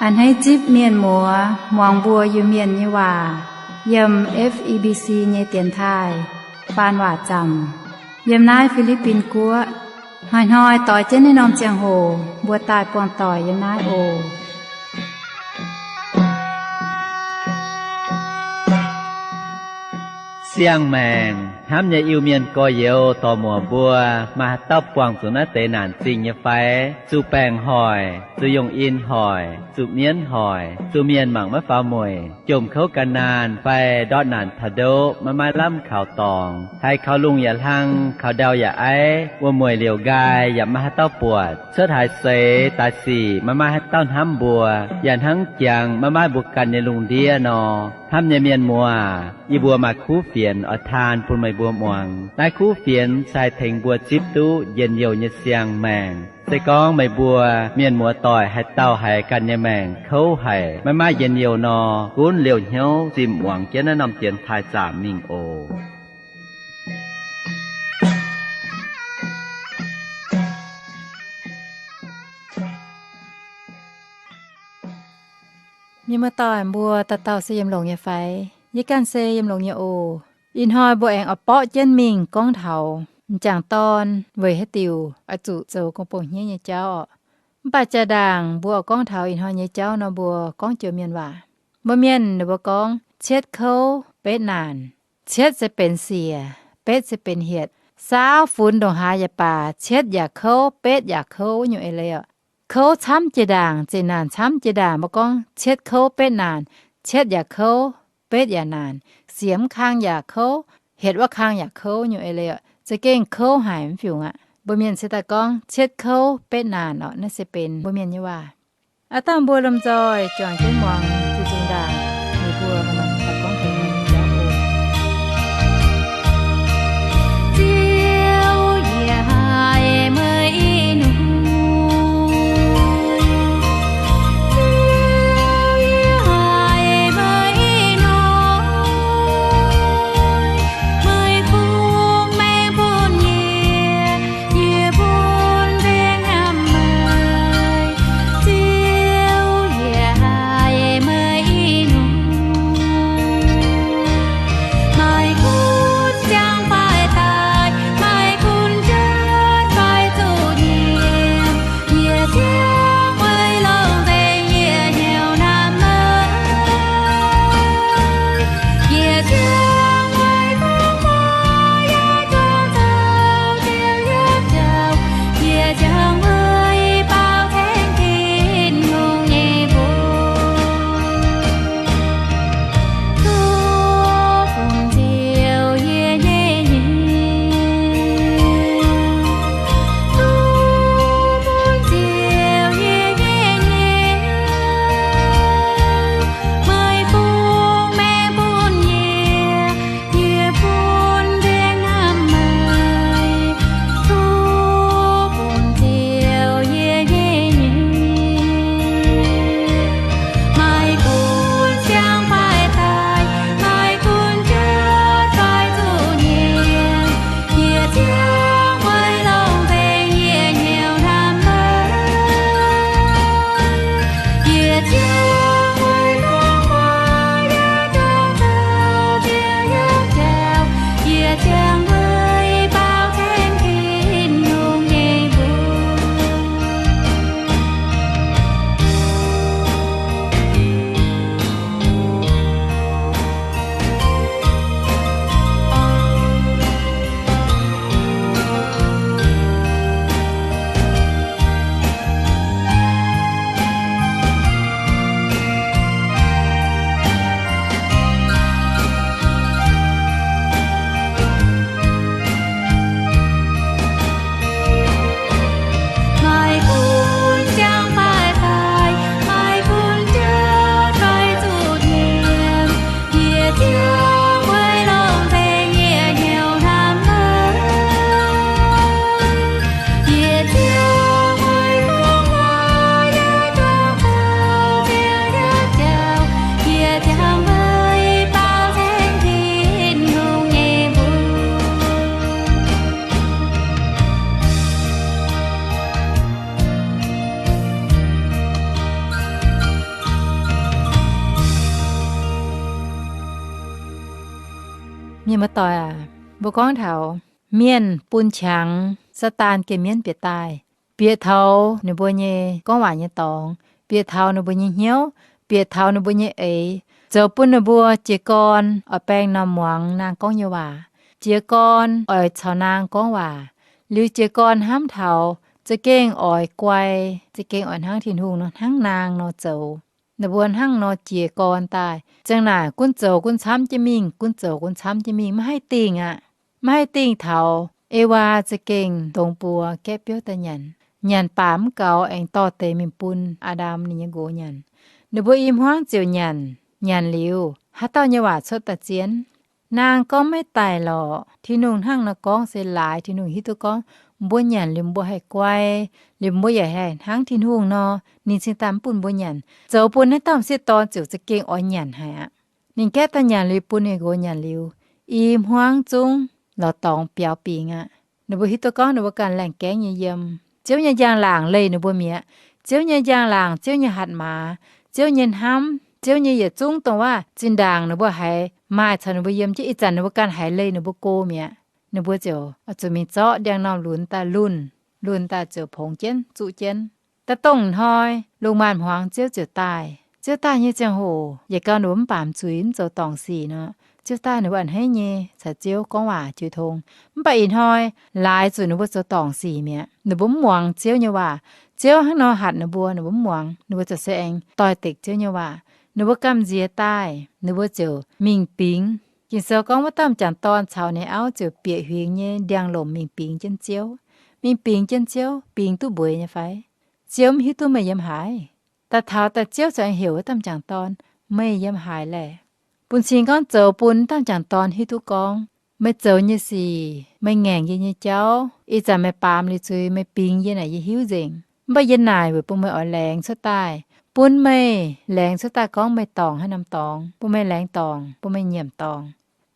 A'hneiv zipv mienh muoz muangx mbuo Iu-Mienh nyei waac yiem F E B C nyei dienx taaih faan waac zaamc yiem naaiv Fi^li^bin Guoqv. Hnoi-hnoi doix jienv naaiv norm ziangh hoc mbuo daaih buangh doic yiem naaiv oc. Siang-maengc hnamv nyei Iu-Mienh gorx-youz dorc-muoc mbuo, maaih haaix dauh buangh zuqc naaiv deix naanc zingh nyei fai? Zuqc baengc hoic, zuqc yungh in hoic, zuqc mienv hoic, zuqc mienh mangc maiv faaux mueic, jomc kouv gan naanh fai ndortv naanc taux ndoqv maiv maaih lamh kaux dorngx, haiz kaux lungh yaac hlang, kaux ndau yaac aiv, wuom-mueic liouc nqaai yaac maiv maaih haaix dauh buatc, cuotv haaix seix daaih sic maiv maaih haaix dauh hnamv mbuo, yaac hnangv jangx maiv maaih mbuo ganh nyei lungh ndiev nor. Hnamv nyei mienh muoz, yie mbuo maaih kuv fienx oix taan bun meih mbuo muangx. Naaiv kuv fienx se haih tengx mbuo zipv duqv njien-youh nyei siang-maengc. Se gorngv meih mbuo mienh muoz doic haaix dauh haiz ganh nyei maengc kouv haic, maiv maaih njien-youh nor, gunv liouh hnyouv zimh muangx jienv naaiv norm dienx taaih zaamc mingh oc. Mienh muoz doic mbuo dauh dauh se yiem longx nyei fai? Yie ganh se yiem longx nyei oc. Ih hnoi mbuo aengx oix borqv jienv mingh gorngv taux m'jangc dorn weic haaix diuc oix zuqc zoux gong-bou hniev nyei jauv orqc. Mv baac jaa-ndaangc mbuo oix gorngv taux ih hnoi nyei jauv nor, mbuo gorngv joux mienh waac. Mbuo mienh ninh mbuo gorngv cietv kouv betv naanc. Cietv se benx siec, betv se benx hietc. Saauv funx ndongc haaix yaac baac, cietv yaac kouv, betv yaac kouv nyungc eix leiz orqc. Kouv camv jiex ndaangc, zeqc naanc camv jiex ndaangc, mbuo gorngv cietv kouv betv naanc, cietv yaac kouv, betv yaac naanc, siec wuov kang yaac kouv, hietc wuov kang yaac kouv nyungc eix leiz orqc. Za'gengh kouv haic mv fiungc aqv. Mbuo mienh se daaih gorngv cietv kouv betv naanc orqc. Naaiv se benx mbuo mienh nyei waac. Aav dangh mbuo lomh nzoih juangc jienv muangx zuqc zungh ndaangc, meih mbuo daaih gorngv taux nyei jauv oc. Ziouv yie haiz meih i noic, Ziouv yie haiz meih i noic, meih bun maengx bun yie, yie bun nzengc hnamv meih. Ziouv yie haiz meih Mienh muoz-doic aac, mbuo gorngv taux mienh bun qangx Saadaan geh mienv bieqc daaih, bieqc taux ninh mbuo nyei gorngv waac nyei dorngx, bieqc taux ninh mbuo nyei hnyouv, bieqc taux ninh mbuo nyei eix, zoux bun ninh mbuo jiez gorn oix baeng norm muangx naang gorngv nyei waac, jiez gorn oix caux naang gorngv waac, liuz jiez gorn hnamv taux za'gengh oix guai, za'gengh oix hnangv Tin-Hungh nor, hnangv naang nor zoux. Ninh mbuo hnangv nor jiez gorn daaih, ziang naaic gunv zoux gunv camv jienv mingh, gunv zoux gunv camv jienv mingh, maiv haih dingh aqv. Maiv haih dingh taux Ewaa za'gengh dongz buoz gaeqv biouv daaih nyanc. Nyanc baac mv gaux, aengx dorh deix mingh bun Aa^ndam ninh nyei nqox nyanc. Ninh mbuo i hmuangv ziouc nyanc. Nyanc liuz, haaix dauh nyei waac cuotv daaih zien? Naang gorngv, maiv daic lorqc. Tin-Hungh hnangv nor gorngv se laaix Tin-Hungh hiuv duqv gorngv mbuo nyanc liuz mbuo haih guai, liuz mbuo yaac haih hnangv Tin-Hungh nor, ninh cingx daaih mv bun mbuo nyanc. Zoux bun naaiv dauh m'sieqv dorn ziouc za'gengh oix nyanc haic aqv. Ninh gaeqv daaih nyanc liuz bun ninh nqox nyanc liuz, i hmuangv zungv lorz dorngx biaux bingx aqv. Ninh mbuo hiuv duqv gorngv ninh mbuo ganh laengh gaengv nyei yiem. Ziouv nyei njang-laangc leih ninh mbuo mi'aqv. Ziouv nyei njang-laangc, Ziouv nyei hatc maaz, Ziouv nyei hnamv, Ziouv nyei yietc zungv dongh waac zinh ndaangc ninh mbuo haiz maaih caux ninh mbuo yiem jienv, ih zanc ninh mbuo ganh haiz leih ninh mbuo go mi'aqv. Ninh mbuo ziouc oix zuqc mingh zorqv ndiangx-normh lunx daaih lunh, lunh daaih ziouc pongx jienv, zuqv jienv. Daaih dongh hnoi lungh maanz-hmuangx Ziouv ziouc daaih. Ziouv daaih nyei ziangh hoc, yietc gau ninh mbuo mv baamz zuiz, mv zoux dorngc sic nor, Ziouv daaih ninh mbuo a'hneiv nyei caux Ziouv gorngv waac jiu tong. Mv baac ih hnoi laaix zuqc ninh mbuo zoux dorngc sic mi'aqv. Ninh mbuo mv muangx Ziouv nyei waac. Ziouv hnangv nor hatc ninh mbuo, ninh mbuo mv muangx, ninh mbuo ziouc se aengx doix-dekc Ziouv nyei waac. Ninh mbuo gamh nziex daaih, ninh mbuo ziouc mingh bingx. Ging-Sou gorngv, wuov dauh m'jangc dorn caux ninh auv ziouc bieqc huingx nyei ndiangx-lomc mingh bingx jienv Ziouv. Mingh bingx jienv Ziouv, bingx duqv mbueix nyei fai? Ziouv mv hiuv duqv meih yiem haaix? Daaih taux daaih Ziouv ziouc aengx heuc wuov dauh m'jangc dorn, meih yiem haaix laeh? Bun cing gorngv zoux bun wuov dauh m'jangc dorn hiuv duqv gorngv, meih zoux nyei sic, meih ngaengc yie nyei jauv, ih zanc meih baamz liuz zuiz, meih bingx yie naaic yie hiuv nzengc. Mv baac yie naaic weic bun meih oix laengz cuotv daaih, bun meih laengz cuotv daaih gorngv meih dorngc haaix norm dorngx, bun meih laengz dorngc, bun meih nyiemc dorngc.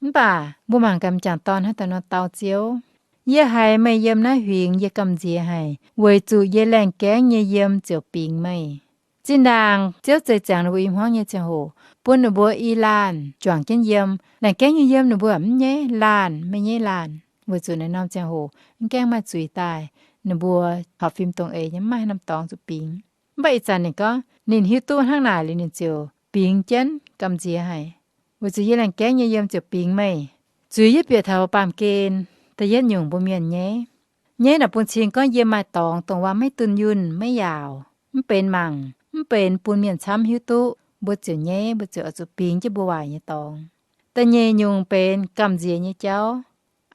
Mv baac mbuo mangc gaax m'jangc dorn hnangv haaix nor dau Ziouv. Yie haiz meih yiem naaiv huingx yie gamh nziex haic, weic zuqc yie laengh gaengv nyei yiem ziouc bingx meih. Zinh ndaangc Ziouv zeix ziangx ninh mbuo i hmuangv nyei ziangh hoc, bun ninh mbuo i laanh juangc jienv yiem. Laengh gaengv nyei yiem ninh mbuo mv nyaiv laanh, maiv nyaiv laanh, weic zuqc naaiv norm ziangh hoc mv gaengh maaih zuiz daaih, ninh mbuo horpc fim dongh eix nyei, mv maaih haaix norm dorngx zuqc bingx. Mv baac ih zanc ninh gorngv ninh hiuv duqv hnangv naaic liuz ninh ziouc bingx jienv gamh nziex haic, weic zuqc yie laengh gaengv nyei yiem ziouc bingx meih. Zuiz yie bieqc taux baamh gen, da'yietv nyungc mbuo mienh nyaiv. Nyaiv naaic bun cing gorngv yie maaih dorngx dongh waac maiv dunh yunh, maiv yaauc, mv benx mangc, mv benx bun mienh camv hiuv duqv, mbuo ziouc nyaiv, mbuo ziouc oix zuqc bingx jienv mbuo waaic nyei dorngx. Da'nyeic nyungc benx gamh nziex nyei jauv.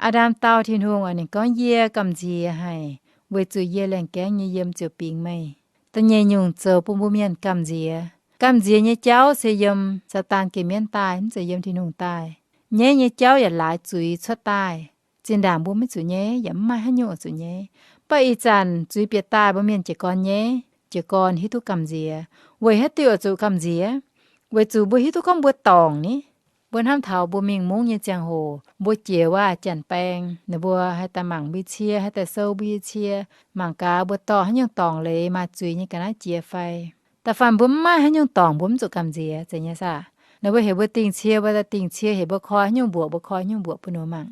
Aa^ndam dau Tin-Hungh oc, ninh gorngv, yie gamh nziex haic, weic zuqc yie laengh gaengv nyei yiem ziouc bingx meih. Da'nyeic nyungc zoux bun mbuo mienh gamh nziex. Gamh nziex nyei jauv se yiem Saadaan geh mienv daaih, mv zeiz yiem Tin-Hungh daaih. Nyaiv nyei jauv yaac laaix zuiz cuotv daaih. Zinh ndaangc mbuo maiv zuqc nyaiv, yaac mv maaih haaix nyungc oix zuqc nyaiv. Mv baac ih zanc zuiz bieqc daaih mbuo mienh jiez gorn nyaiv, jiez gorn hiuv duqv gamh nziex. Weic haaix diuc oix zuqc gamh nziex? Weic zuqc mbuo hiuv duqv gorngv mbuo dorngc ni. Mbuo hnamv taux mbuo mingh mungv nyei ziangh hoc, mbuo jiex waac janx-baeng, ninh mbuo haih daaih mangc mbuo nyei cie, haih daaih sou mbuo nyei cie, mangc gaax mbuo dorh haaix nyungc dorngc leiz maaih zuiz nyei ga'naaiv jiex fai. Da'faanh mbuo mv maaih haaix nyungc dorngc mbuo mv zuqc gamh nziex, zeiz nyei saah? Ninh mbuo heuc mbuo dingh cie, mbuo daaih dingh cie, heuc mbuo koi haaix nyungc mbuoqc, mbuo koi haaix nyungc mbuoqc bun ninh mbuo mangc.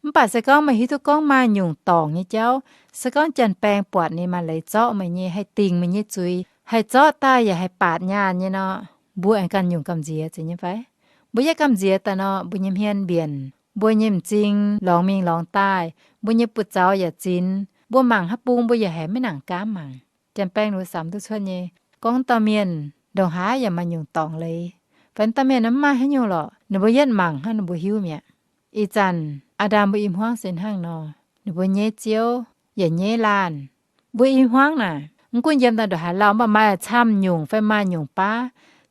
Mv baac se gorngv meih hiuv duqv gorngv maaih nyungc dorngc nyei jauv, se gorngv janx-baeng buatc ninh maaih leiz zorqv meih nyei, haih dingc meih nyei zuiz, haih zorqv daaih yaac haih baatc nyaanh nyei nor, mbuo aengx ganh nyungc gamh nziex, zeiz nyei fai? Mbuo yietv gamh nziex daaih nor, mbuo nyei hmien mbienc, mbuo nyei m'zing lorngx mingh lorngx daaih, mbuo nyei buoz-zaux yaac zinx, mbuo mangc haaix bung mbuo yaac haiz maiv nangc gaamv mangc. Janx-baeng ninh mbuo samx duqv cuotv nyei, gorngv dauh mienh ndongc haaix yaac maaih nyungc dorngc leiz, fai dauh mienh mv maaih haaix nyungc lorqc, ninh mbuo yietv mangc hnangv ninh mbuo hiuv mi'aqv. Ih zanc Aa^ndam mbuo i hmuangv se hnangv nor, ninh mbuo nyaiv Ziouv yaac nyaiv laanh. Mbuo i hmuangv naaic, mv gunv yiem daaih ndongc haaix lauh, mv baac maaih camv nyungc fai maaih nyungc baav,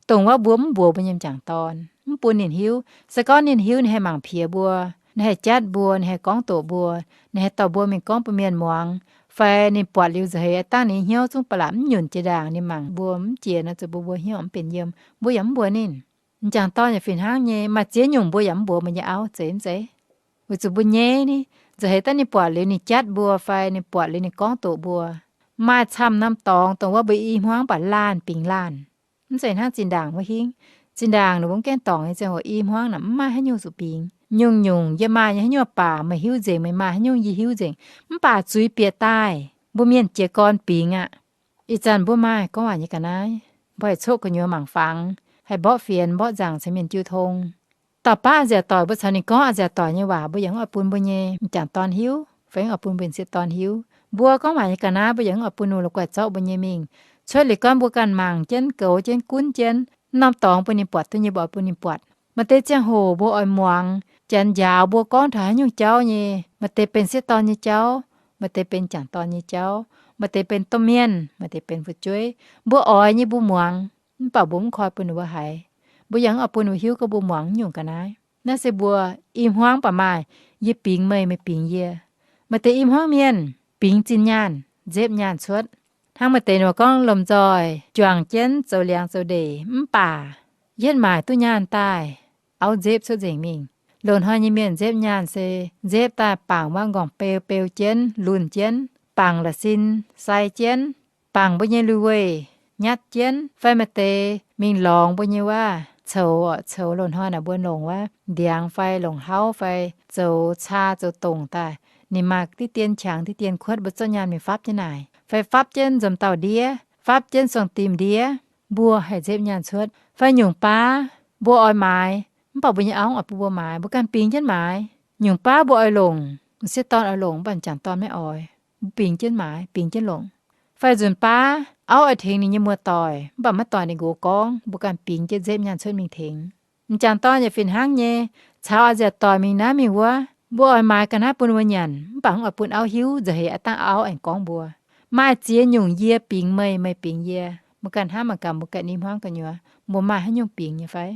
dongh wuov mbuo mv mbuox mbuo nyei m'jangc dorn, mv bun ninh hiuv. Se gorngv ninh hiuv, ninh haih mangc piex mbuo, ninh haih jatv mbuo, ninh haih gorngv doqc mbuo, ninh haih dorh mbuo mingh gorngv bun mienh muangx, fai ninh buatc liuz nza'heix dangh ninh hnyouv zungv ba'laqc mv nyunc jiex ndaangc, ninh mangc mbuo mv jiex nor, zuqc mbuo mbuo hnyouv mv benx yiem, mbuo yaac mv mbuox ninh. M'jangc dorn yaac fih hnangv nyei, maaih ziex nyungc mbuo yaac mv mbuox mbuo nyei auv, zeiz mv zeiz? Weic zuqc mbuo nyaiv ni. Nza'heix dangh ninh buatc liuz ninh jatv mbuo fai ninh buatc liuz ninh gorngv doqc mbuo, maaih camv norm dorngx dongh wuov mbuo i hmuangv baac laanh bingx laanh. Mv zeiz hnangv zinh ndaangc wuov hingv. Zinh ndaangc ninh mbuo mv gaengh dorngc nyei ziangh hoc i hmuangv naaic mv maaih haaix nyungc zuqc bingx. nyungc-nyungc yie maaih nyei haaix nyungc baac meih hiuv nzengc, meih maaih haaix nyungc yie hiuv nzengc. Mv baac zuiz bieqc daaih, mbuo mienh jiez gorn bingx aqv. Ih zanc mbuo maaih gorngv waac nyei ga'naaiv, mbuo haih coqv gu'nyuoz mangc fangx, haih mborqv fienx mborqv nzaangc caux mienh jiu tong. Dauh baav a'nziaauc doic, mbuo caux ninh gorngv a'nziaauc doic nyei waac, mbuo yaac mv oix bun mbuo nyei m'jangc dorn hiuv, fai mv oix bun mbuo nyei sieqv dorn hiuv. Mbuo gorngv waac nyei ga'naaiv, mbuo yaac mv oix bun ninh la'guaih zorqv mbuo nyei mingh. Cuotv liuz gorngv mbuo ganh mangc jienv, goux jienv, gunv jienv, norm dorngx bun ninh buatc duqv nyei mbuo oix bun ninh buatc. Maaih deix ziangh hoc mbuo oix muangx janx njaaux mbuo gorngv taux haaix nyungc jauv nyei. Maaih deix benx sieqv dorn nyei jauv, maaih deix benx m'jangc dorn nyei jauv, maaih deix benx domh mienh, maaih deix benx fu'jueiv. Mbuo oix nyei mbuo muangx, mv baac mbuo mv koi bun ninh mbuo haiz. Mbuo yaac mv oix bun ninh mbuo hiuv gorngv mbuo muangx nyungc ga'naaiv. Naaiv se mbuo i hmuangv baac maaih, yie bingx meih, meih bingx yie. Maaih deix i hmuangv mienh bingx zinh nyaanh, nzepv nyaanh cuotv. Hnangv maaih deix ninh mbuo gorngv lomh nzoih juangc jienv zoux liangx zoux ndeic mv baac yietv maaic duqv nyaanh daaih, auv nzepv cuotv nzengc mingh. Loz-hnoi nyei mienh nzepv nyaanh se nzepv daaih bangc wuov nqorngc-beu beu jienv, lunh jienv, bangc la'sin sai jienv, bangc mbuo nyei lui-weih nyatv jienv, fai maaih deix mingh lorngx mbuo nyei wuov coux, coux loz-hnoi naaic mbuo longc wuov ndiangx fai longc hlauv fai zoux caa zoux dongc daaih. Ninh maaih diqv dien qangx diqv dien kuotv, mbuo zorqv nyaanh mingh fapv jienv naaic, fai fapv jienv nzomc dauh ndiev, fapv jienv suangx dimh ndiev, mbuo haih nzepv nyaanh cuotv. Fai nyungc baav mbuo oix maaiz, mv baac mbuo nyei auv mv oix bun mbuo maaiz, mbuo ganh bingx jienv maaiz. Nyungc baav mbuo oix longc, m'sieqv dorn oix longc, mv baac m'jangc dorn maiv oix, mbuo bingx jienv maaiz, bingx jienv longc. Fai nzunc baav auv oix tengx ninh nyei muoz-doic, mv baac maiv-doic ninh nqox gorngv, mbuo ganh bingx jienv nzepv nyaanh cuotv mingh tengx. M'jangc dorn yaac fih hnangv nyei, caux a'nziaauc doic mingh naaiv mingh wuov, mbuo oix maaiz ga'naaiv bun wuov nyanc, mv baac mv oix bun auv hiuv, nzauh heix aav dangh auv aengx gorngv mbuo. Maaih ziex nyungc yie bingx meih, meih bingx yie. Mbuo ganh hnamv mangc gaax mbuo ganh i hmuangv gu'nyuoz, mbuo maaih haaix nyungc bingx nyei fai?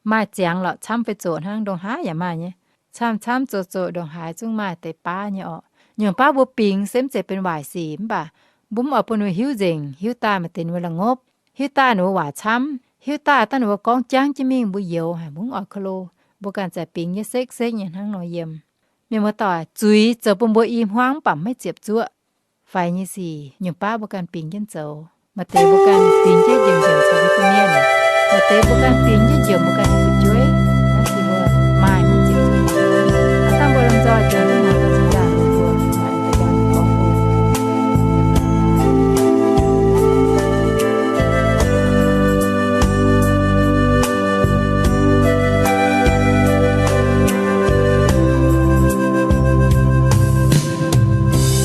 Maaih ziangx lorqc, camv fei zoqc hnangv, ndongc haaix yaac maaih nyei. Camv-camv zoqc-zoqc ndongc haaix zungv maaih deix baav nyei orqc. Nyungc baav mbuo bingx se mv zeiz benx waaic sic, mv baac mbuo mv oix bun ninh mbuo hiuv nzengc, hiuv daaih maaih deix ninh mbuo la'ngopv, hiuv daaih ninh mbuo waac camv, hiuv daaih dangh ninh mbuo gorngv jangv jienv mingh mbuo youx haic, mbuo mv oix ko lo. Mbuo ganh za'gengh bingx jienv sekv-sekv nyei hnangv nor yiem. Mienh muoz-doic, zuiz zoux bun mbuo i hmuangv mv baac maiv ziepc zuoqv. Faix nyei sic nyungc baav mbuo ganh bingx jienv zoux. Maaih deix mbuo ganh bingx jienv njiec njiec caux mbuo nyei mienh, maaih deix mbuo ganh bingx jienv njiec mbuo ganh nyei fu'jueiv. Naaiv se mbuo maaih maiv ziepc zuoqv nyei. Aav dangh mbuo lomh nzoih jangx duqv muangx daaih zinh ndaangc mbuo maaih deix gorngv mbuo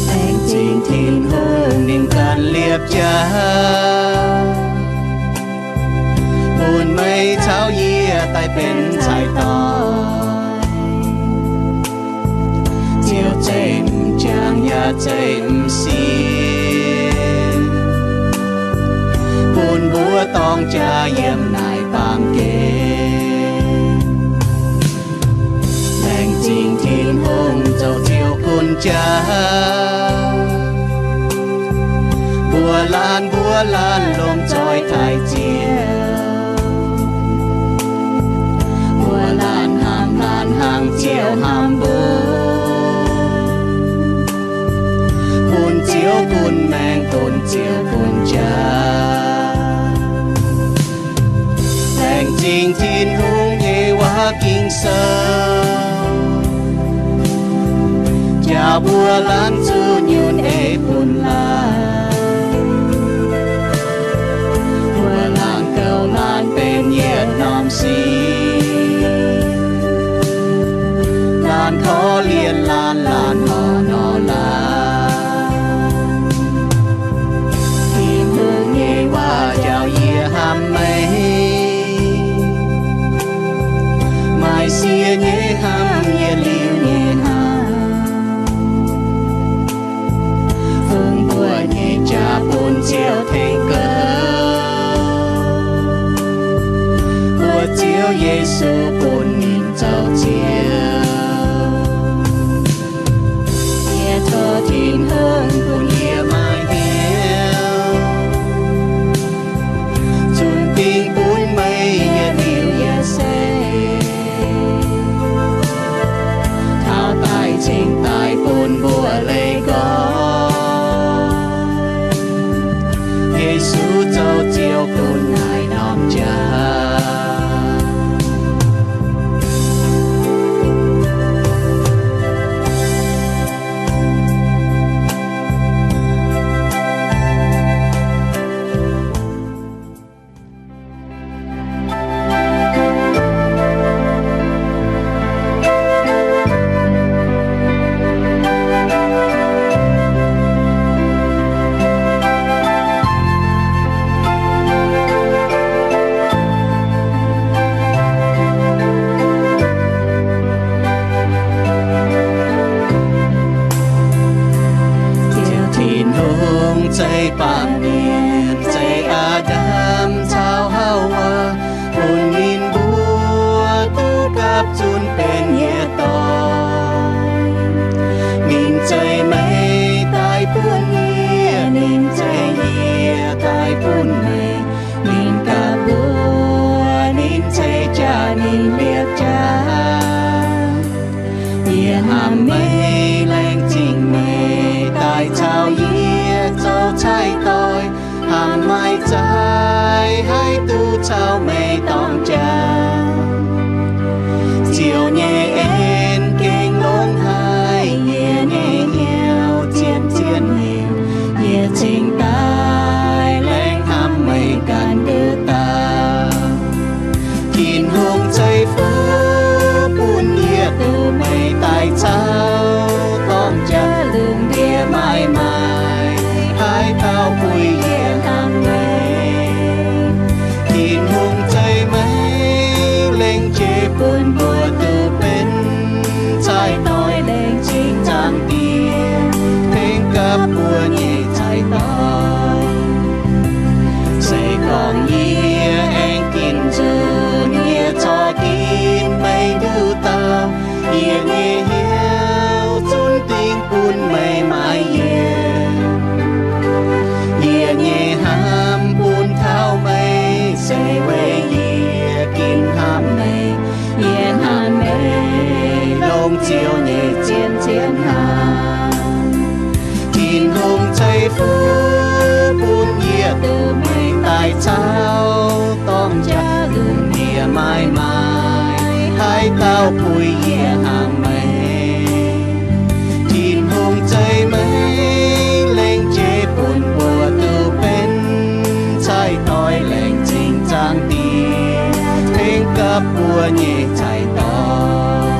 Laengz zingh Tin-Hungh ninh ganh liepc jaax, bun meih caux yie daaih benx caiv doic. Ziouv zeiz m'jangc yaac zeiz m'sieqv, bun mbuo dorng jaax yiem naaiv baamh gen. Laengz zingh Tin-Hungh zoux Ziouv gunv jaax, mbuo laanh mbuo laanh lomh nzoih taaih Ziouv. Mbuo laanh hnamv laanh hnangv Ziouv hnamv mbuo, bun Ziouv gunv maengc, bun Ziouv gunv jaax. Laengz zingh Tin-Hungh nyei waac Ging-Sou, njaaux mbuo laanh zuqc nyunc eix bun laanh. Mbuo laanh gouv laanh benx yietc norm sin, laanh korv-lienh laanh, laanh horpc nor laanh. Tin-Hungh nyei waac njaaux yie hnamv meih, maaih sie nyei hnamv, yietc liuz nyei hnamv. Fungx mbuo nyei jaax bun Ziouv tengx gouv, mbuox Ziouv Yesu bun ninh zoux Ziouv. Yie tov Tin-Hungh bun yie maaih hnyouv zunc ding bun meih yietc liuz yietc seix, taux daaih cingx daaih bun mbuo leih nqoi Yesu zoux Ziouv bun naaiv norm jaax. zunv benx yie dorn. Ninh zeiz meih daaih bun yie, ninh zeiz yie daaih bun meih. Ninh gapv mbuo, ninh ceix jaax, ninh liepc jaax. Yie hnamv meih, laengz zingh meih daaih caux yie zoux cai-doix, hnamv maaih zaaix haih duqv caux meih dorng jaa. Ziouv nyei en gengh longx haic, yie nyei hnyouv zien-zien heuc, yie cingx daaih laengz hnamv meih ganh nduqc dauh. Tin-Hungh zeiv fuqv bun yie duqv meih daaih caux, dorng jaa lungh ndiev maaih maaic, haaix dauh buix yie hnamv meih. Tin-Hungh zeiv meih, lengc jiex bun mbuo duqv benx cai-doix, laengz zingh zaangc Diex tengx gapv mbuo nyei cai-doix. Se gorngv yie aengx ginv nzunc, yie corc ginv meih nduqc dauh. Yie nyei hnyouv zunv dingc bun meih maaiz yienc. Yie nyei hnamv bun taux meih, se weic yie ginv hnamv meih. Yie hnamv meih longc Ziouv nyei zien-zien hnamv. Tin-Hungh zeiv fuqv bun yie duqv meih daaih caux, dorng jaa lungh ndiev maaih maaic, haaix dauh buix yie hnangv meih. Tin-Hungh zeiv meih, lengc jiex bun mbuo duqv benx cai-doix, laengz zingh zaangc Diex tengx gapv mbuo nyei cai-doix.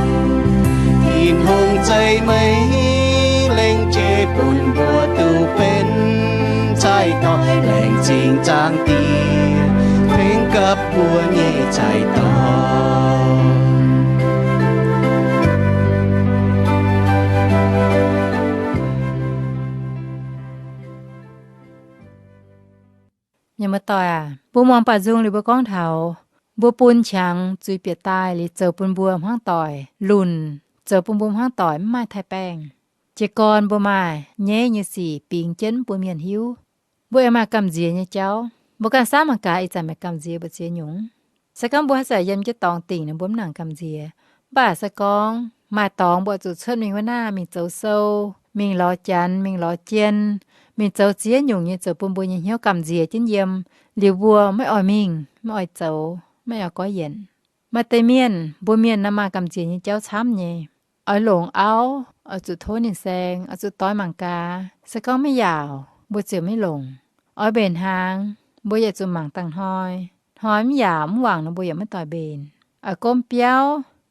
Tin-Hungh zeiv meih, lengc jiex bun mbuo duqv benx cai-doix, laengz zingh zaangc Diex tengx gapv mbuo nyei cai-doix. Mienh muoz-doic aac, mbuo muangx baaux nzung liuz mbuo gorngv taux mbuo bun qangx zuiz bieqc daaih liuz zoux bun mbuo hmuangv doic lunc, zoux bun mbuo hmuangv doic mv maaih taaih-baengh. Jiez gorn mbuo maaih nyeiv nyei sic bingx jienv bun mienh hiuv. Mbuo aengx maaih gamh nziex nyei jauv. Mbuo ganh samv mangc gaax ih zanc maaih gamh nziex mbu'ziex nyungc. Se gorngv mbuo haaix zanc yiem jienv dorngx dingc nor mbuo mv nangc gamh nziex. Mv baac se gorngv maaih dorngx mbuo oix zuqc cuotv mingh wuov naaiv mingh zoux sou, mingh lorz janx, mingh lorz jien, mingh zoux ziex nyungc nyei zoux bun mbuo nyei hnyouv gamh nziex jienv yiem, liuz mbuo maiv oix mingh, maiv oix zoux, maiv oix goiv yienc. Maaih deix mienh, mbuo mienh naaiv maaih gamh nziex nyei jauv camv nyei. Oix longc auv, oix zuqc tov ninh saeng, oix zuqc doix mangc gaax. Se gorngv maiv yaauc, mbuo ziouc maiv longc. Oix mbenc hnaangx, mbuo yaac zuqc mangc dangh hnoi. Hnoi mv yaauc mv wangc nor mbuo yaac maiv doix mbenc. Oix gomv biauv,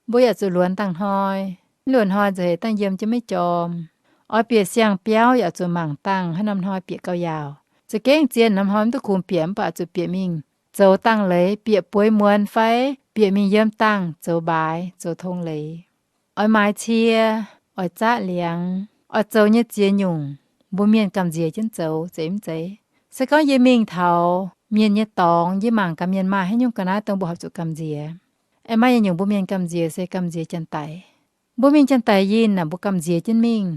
mbuo yaac zuqc luonx dangh hnoi. Mv luonx hnoi nzengc dangh yiem jienv maiv jorm. Oix bieqc siang-biauv yaac zuqc mangc dangh haaix norm hnoi bieqc gauh yaauc. Za'gengh zien norm hnoi mv duqv kungx bieqc mv baac zuqc bieqc mingh zoux dangh leiz, bieqc bueix muonz fai bieqc mingh yiem dangh zoux mbaaix, zoux tong leiz. Oix maaiz cie, oix zaqv liangx, oix zoux nyei ziex nyungc, mbuo mienh gamh nziex jienv zoux zeiz mv zeiz? Se gorngv yie mingh taux mienh nyei dorngx, yie mangc gaax mienh maaih haaix nyungc ga'naaiv dongh mbuo horpc zuqc gamh nziex. Aengx maaih yietc nyungc mbuo mienh gamh nziex se gamh nziex janx-daic. Mbuo mingh janx-daic yinh naaic mbuo gamh nziex jienv mingh,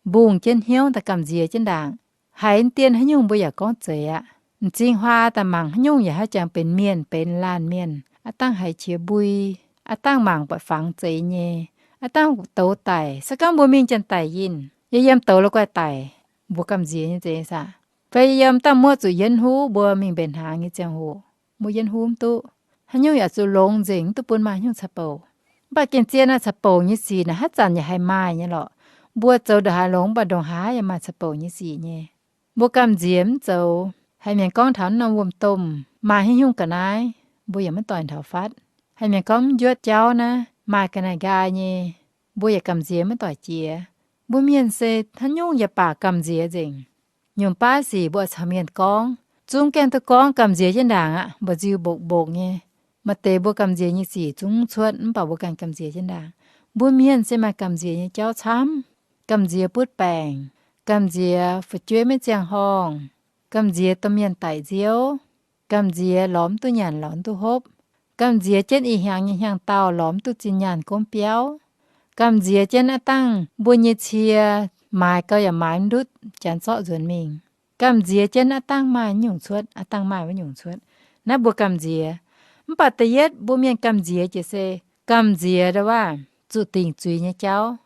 mbungh jienv hnyouv daaih gamh nziex jienv ndaangc. Haiz dien haaix nyungc mbuo yaac gorngv zeiz aqv. M'zing huaa daaih mangc haaix nyungc yaac haiz jangx benx mienh, benx laanh mienh. Aav dangh haiz qiex mbui, aav dangh mangc buatc fangx zeiz nyei, aav dangh douz daic. Se gorngv mbuo mingh janx-daic yinh, yie yiem douz la'guaih daic, mbuo gamh nziex nyei zeiz saah? Fai yie yiem dangh muoqv zuqc yienv huv mbuo mingh mbenc hnaangx nyei ziangh hoc, mbuo yienv huv mv duqv. Haaix nyungc yaac zuqc longx nzengc, mv duqv bun maaih haaix nyungc caux bouc. Mv baac gengh zien naaiv caux bouc nyei sic naaic haaix zanc yaac haih maaih nyei lorqc. Mbuo zoux ndongc haaix longx, mv baac ndongc haaix yaac maaih caux bouc nyei sic nyei. Mbuo gamh nziex mv zoux, haiz mienh gorngv taux naaiv norm wuom-domh maaih haaix nyungc ga'naaiv, mbuo yaac maiv doix taux fatv. Haiz mienh gorngv mv njuotv jauv naaiv maaih ga'naaiv nqaai nyei, mbuo yaac gamh nziex maiv doix jiex. Mbuo mienh se haaix nyungc yaac baac gamh nziex nzengc. Nyungc baav sic mbuo oix caux mienh gorngv, zungv gaengh duqv gorngv gamh nziex jienv ndaangc aqv, mba'nziu mbokc mbokc nyei. Maaih deix mbuo gamh nziex nyei sic zungv cuotv, mv baac mbuo ganh gamh nziex jienv ndaangc. Mbuo mienh se maaih gamh nziex nyei jauv camv. Gamh nziex butv baengc, gamh nziex fu'jueiv maiv ziangh horngh, gamh nziex domh mienh daic nziouv, gamh nziex lorz mv duqv nyanc lorz mv duqv hopv, Gamh nziex jienv ih hnyangx nyei hnyangx-daauh lorz mv duqv zinh nyaanh gomv biauv. Gamh nziex jienv aav dangh mbuo nyei cie maaiz gau yaac maaiz mv ndutv, janx zorqv nzuonx mingh. Gamh nziex jienv aav dangh maaih nyungc cuotv, aav dangh maaih wuov nyungc cuotv. Naaiv mbuo gamh nziex. Mv baac da'yietv mbuo mienh gamh nziex jiex se gamh nziex ndongc waac zuqc dingc zuiz nyei jauv.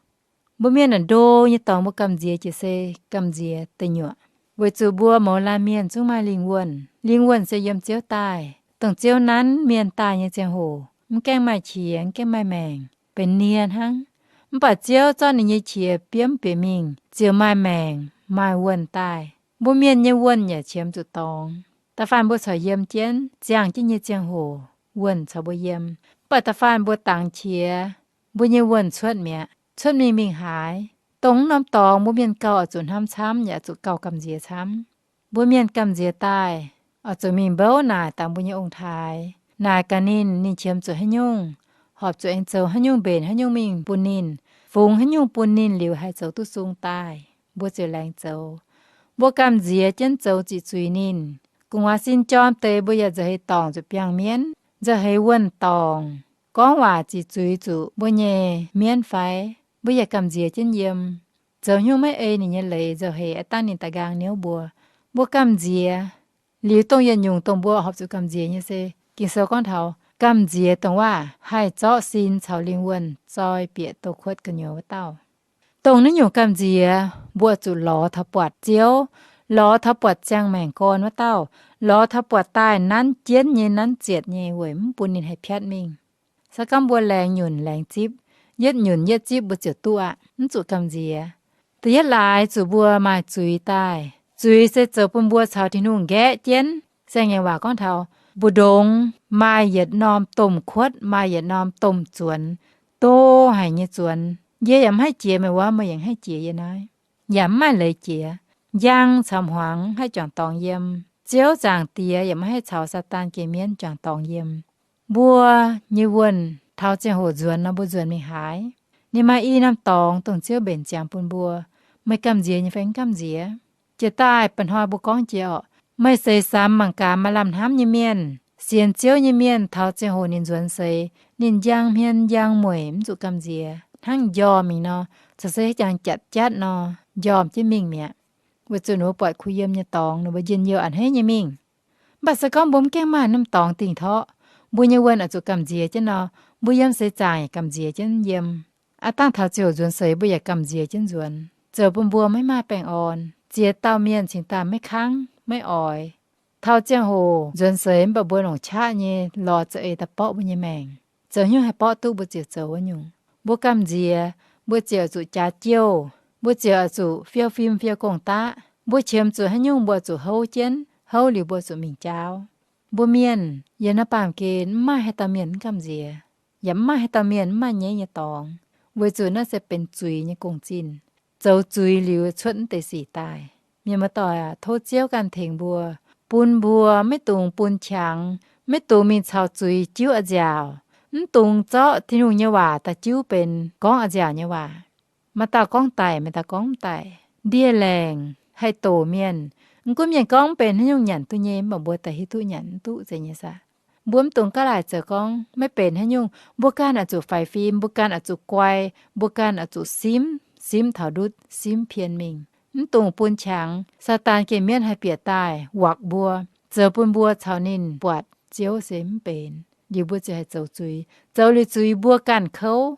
Mbuo mienh naaic ndo nyei dorngx mbuo gamh nziex jiex se gamh nziex deic nyuoqc. Weic zuqc mbuo mouz laanh mienh zungv maaih lingh wuonh. Lingh wuonh se yiem Ziouv daaih, dongh Ziouv nanv mienh daaih nyei ziangh hoc, mv gaengh maaih qiex, mv gaengh maaih maengc, benx nie hnangv. Mv baac Ziouv zorqv ninh nyei qiex biomv bieqc mingh, ziouc maaih maengc, maaih wuonh daaih. Mbuo mienh nyei wuonh yaac qiemx zuqc dorngx. Da'faanh mbuo corc yiem jienv, ziangh jienv nyei ziangh hoc, wuonh caux mbuo yiem. Mv baac da'faanh mbuo dangx qiex, mbuo nyei wuonh cuotv mi'aqv. Cuotv mingh mingh haaix, dongh wuov norm dorngx mbuo mienh gauh oix zuqc hnamv camv, yaac zuqc gauh gamh nziex camv. Mbuo mienh gamh nziex daaih, oix zuqc mingh mbouv naaic dangx mbuo nyei ong-taaix, naaic gaax ninh, ninh qiemx zuqc haaix nyungc, horpc zuqc aengx zoux haaix nyungc mbenc haaix nyungc mingh bun ninh, fungx haaix nyungc bun ninh liuz haih zoux duqv sung daaih, mbuo ziouc laengz zoux. Mbuo gamh nziex jienv zoux ziqc zuiz ninh. Gu'nguaaz sin jorm deix mbuo yaac nzauh heix dorngc zuqc biangh mienv, nzauh heix wuonh dorngc, gorngv waac ziqc zuiz zuqc mbuo nyei mienv fai? Mbuo yaac gamh nziex jienv yiem. Zoux haaix nyungc maiv ei ninh nyei leiz, nzauh heix aav dangh ninh daaih nqaang niouv mbuo. Mbuo gamh nziex. Liuz dongh yietc nyungc dongh mbuo horpc zuqc gamh nziex nyei se, Ging-Sou gorngv taux gamh nziex dongh waac haih zorqv sin caux lingh wuonh zoi bieqc douz-kuotv gu'nyuoz wuov dauh. Dongh naaiv nyungc gamh nziex mbuo zuqc lorz taux buatc Ziouv, lorz taux buatc ziangh maengc gorn wuov dauh, lorz taux buatc daaih nanv jienv nyei, nanv zietc nyei weic mv bun ninh haih piatv mingh. Se gorngv mbuo laengz nyunc laengz zipv, yietv nyunc yietv zipv mbuo ziouc duqv aqv, mv zuqc gamh nziex. Da'yietv laaix zuqc mbuo maaih zuiz daaih. Zuiz se zoux bun mbuo caux Tin-Hungh nqaeqv jienv. Saeng-Yenh waac gorngv taux mbu'ndongx maaih yietc norm domh kuotv, maaih yietc norm domh zuonx, do haic nyei zuonx. Yie yaac mv haih jiex meih wuov, meih yaac mv haih jiex yie naaiv. Yaac mv maaih leiz jiex. Njang caux hmuangx haih juangc dorngx yiem. Ziouv Zaangc Diex yaac maiv haih caux Saadaan geh mienv juangc dorngx yiem. Mbuo nyei wuonh taux ziangh hoc nzuonx nor, mbuo nzuonx mingh haaix? Ninh maaih i norm dorngx dongh Ziouv mbenc ziangx bun mbuo. Meih gamh nziex nyei fai mv gamh nziex? Jiex daaih mba'hnoi mbuo gorngv jiex orqc, meih seix samx mangc gaax maaih lamh hnamv nyei mienh, sienx Ziouv nyei mienh taux ziangh hoc ninh nzuonx seix, ninh njang hmien njang mueic mv zuqc gamh nziex, hnangv njormh mingh nor, caux se jangx jatv jatv nor, njormh jienv mingh mi'aqv. Weic zuqc ninh mbuo buatc kuh yiem nyei dorngx, ninh mbuo njien-youh a'hneiv nyei mingh. Mv baac se gorngv mbuo mv gaengh maaih norm dorngx dingh torqv, mbuo nyei wuonh oix zuqc gamh nziex jienv nor, mbuo yiem seix zaangc yaac gamh nziex jienv yiem. Aav dangh taux ziouc nzuonx seix mbuo yaac gamh nziex jienv nzuonx, zoux bun mbuo maiv maaih baengh orn. Ziex dauh mienh cingx daaih maiv kangv maiv oix. Taux ziangh hoc nzuonx seix mv baac mbuo longc qaqv nyei lorz za'eix daaih borqv mbuo nyei maengc. Zoux haaix nyungc haih borqv duqv mbuo ziouc zoux wuov nyungc. Mbuo gamh nziex, mbuo ziouc zuqc jaax jouh, mbuo ziouc zuqc fiou fim fiou gong-daqv. Mbuo qiemx zuqc haaix nyungc mbuo zuqc houv jienv, houv liuz mbuo zuqc mingh jaauv. Mbuo mienh yiem naaiv baamh gen mv maaih haaix dauh mienh mv gamh nziex, yaac mv maaih haaix dauh mienh mv maaih nyaiv nyei dorngx, weic zuqc naaiv se benx zuiz nyei gong-zinh. Zoux zuiz liuz cuotv mv deix sic daaih. Mienh muoz-doic aac, tov Ziouv ganh tengx mbuo, bun mbuo maiv dungx bun qangx, maiv dungx mingh caux zuiz jiuv a'nziaauc, mv dungx zorqv Tin-Hungh nyei waac daaih jiuv benx gorngv a'nziaauc nyei waac. Maaih dauh gorngv daic, maaih dauh gorngv mv daic. Ndie-laengc haih doc mienh, mv gunv mienh gorngv mv benx haaix nyungc nyanc duqv nyei, mv baac mbuo daaih hiuv duqv nyanc mv duqv zeiz nyei saah. Mbuo mv dungx gaav laaic zoux gorngv maiv benx haaix nyungc. Mbuo ganh oix zuqc faix fim, mbuo ganh oix zuqc guai, mbuo ganh oix zuqc simv, simv taux ndutv, simv pien mingh. Mv dungx bun qangx Saadaan geh mienv haih bieqc daaih wakc mbuo, zoux bun mbuo caux ninh buatc Ziouv se mv benx. Liuz mbuo ziouc haih zoux zuiz. Zoux liuz zuiz mbuo ganh kouv.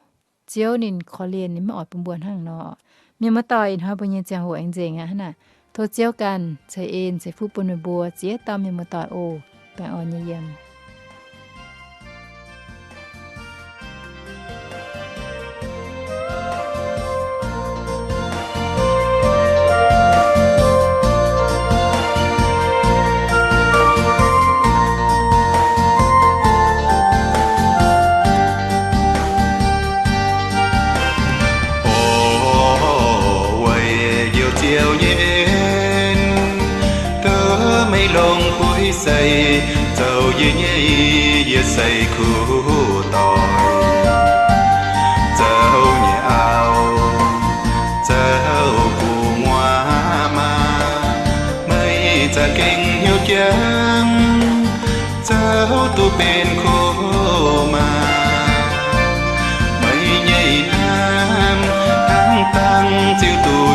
Ziouv ninh korv-lienh, ninh maiv oix bun mbuo hnangv nor. Mienh muoz-doic, ih hnoi mbuo nyei ziangh hoc aengx nzengc aqv hnangv naaic. Tov Ziouv ganh ceix en ceix fuqv bun meih mbuo ziex dauh mienh muoz-doic oc. Baengh orn nyei yiem. Weic njoux Ziouv nyei en, duqv meih longc buix seix, zoux yie nyei yietc seix kuv doic. Zoux nyei auv, zoux gu'nguaaz maa, meih za'gengh hnyouv jangx, zoux duqv benx kuv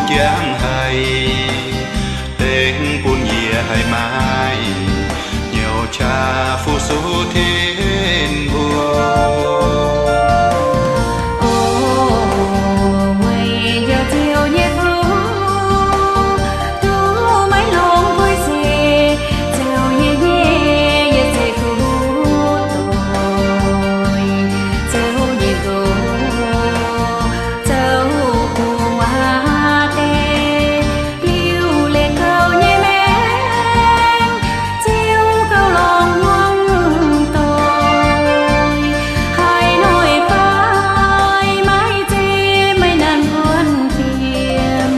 jangx haic, tengx bun yie haih maaih hnyouv qaqv fu-sux Tin-Hungh. O, weic njoux Ziouv nyei fuqv, duqv maiv longx buiv sic, Ziouv yie nyei yietc zeh kuv doic, Ziouv nyei nqox, Ziouv bun waac deix, liuz leih gauh nyei maengc, Ziouv gauh longc hmuangv doic. Haaix noic fai maiv zeiz meih naaic guanh fiem,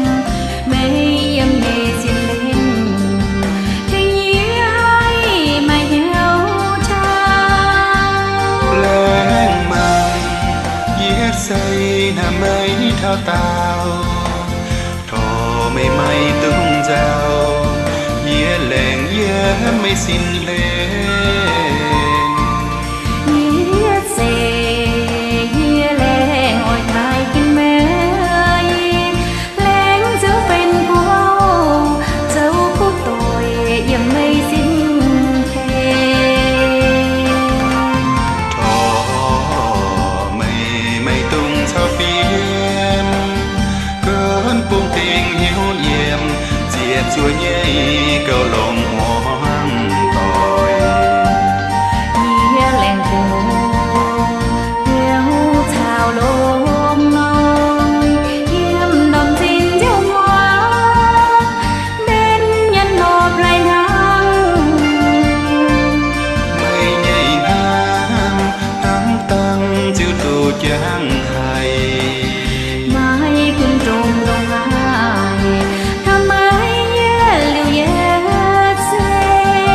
meih yiem meih sin lengh, tengx yie haih maaih hnyouv qaqv. Laengz mangc yie se hnamv meih taux daauh, tov meih maiv dungx nzauh, yie laengz yiem meih sin lengh. Yie zeiz yie laengz oix taaih ginv meih, laengz Ziouv benx guv, Ziouv kuv doic yiem meih sin tengx. Tov meih maiv dungx caux fiem, gunv bung dingc hnyouv yiem, ziepc zuoqv nyei gauh longc hmuangv doic. Yie laengz bung hnyouv caux longx noic, yiem ndorm zinh nziouv hmuangv, mbenc nyanc nopv lai hnangv. Meih nyei hnamv hnangv dangh ziouc duqv jangx haic, maiv gunv ndongc ndongc haaix, hnamv meih yie liuz yietc seix.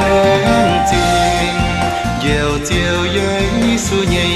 Laengz zingh njoux Ziouv Yesu nyei